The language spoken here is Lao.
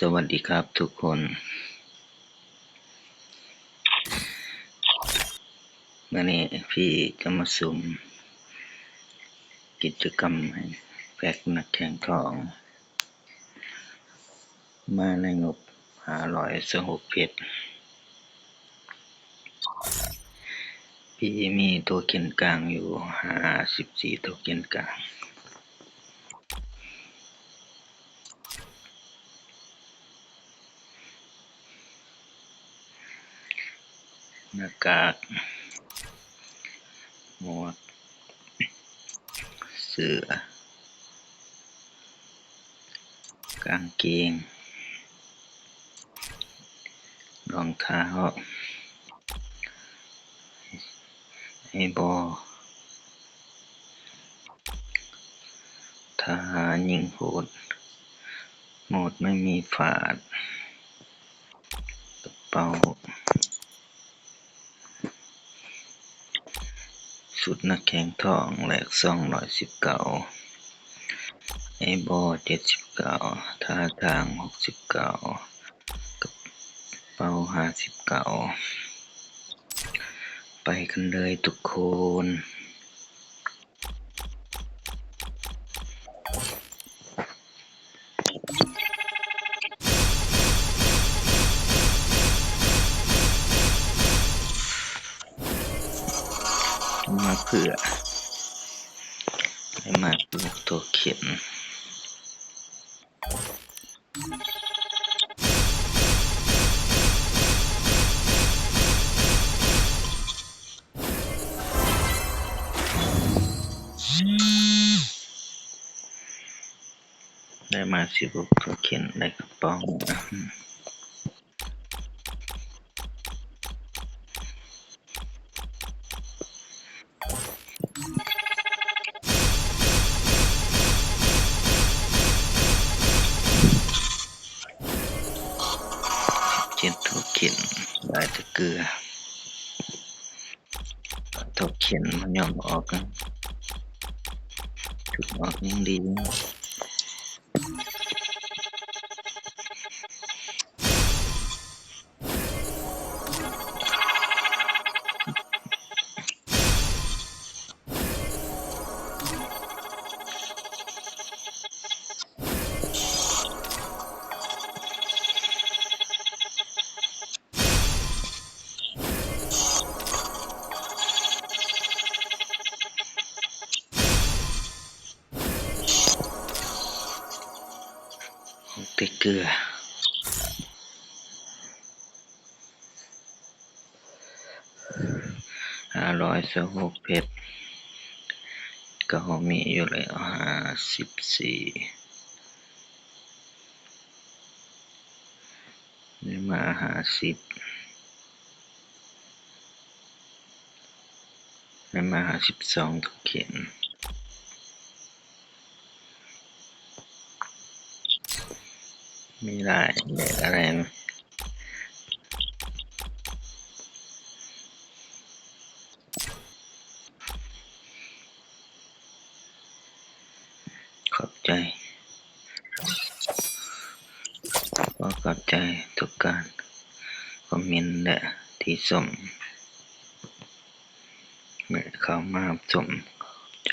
ສະຫວັດດີຄັບທຸກຄົນ. ມື້ນີ້ພີ່ຈະມາສຸ່ມກິດຈະກຳໃຫ້ແພັກນັກແຂ່ງທອງ ມາໃນງົບຫ້າຮ້ອຍຊາວຫົກເພັດ. ພີ່ມີໂທເຄັນກາງຢູ່ຫ້າສິບສີ່ໂທເຄັນກາງ. ໜ້າກາກ, ໝວກ, ເສື້ອ, ກາງເກງ, ລອງເທົ້າ, ໄອບອລ, ຖ້າຫາຍິງໂຫດ, ໂໝດໄມ່ມີຟາດ, ກະເປົາ, ຊຸດນັກແຂ່ງທອງ ແລກສອງຮ້ອຍສິບເກົ້າ, ໄອບອລເຈັດສິບເກົ້າ, ທ່າທາງຫົກສິບເກົ້າ, ກະເປົາຫ້າສິບເກົ້າ. ໄປກັນເລີຍທຸກຄົນ. ມາເພື່ອໃຫ້ມາໂຕເຂັນ. ໄດ້ມາສິບຫົກໂທເຄັນ ໄດ້ກະເປົາ. ເຈັດໂທເຄັນ ຫຼາຍແຕ່ເກືອ. ໂທເຄັນມັນຍອມອອກ ທຸກອອກຍັງດີ. ອອກແຕ່ເກືອ. ຫ້າຮ້ອຍຊາວຫົກເພັດ ກະເຮົາມີຢູ່ແລ້ວ ຫ້າສິບສີ່ ໄດ້ມາຫ້າສິບ ໄດ້ມາຫ້າສິບສອງໂທເຄັນ. ມີຫຼາຍແບບອະໄລ. ຂອບໃຈ. ຂໍຂອບໃຈທຸກການຄອມເມັນ ແລະ ທີ່ຊົມ ແລະ ເຂົ້າມາຮັບຊົມ. ຂອບໃຈ.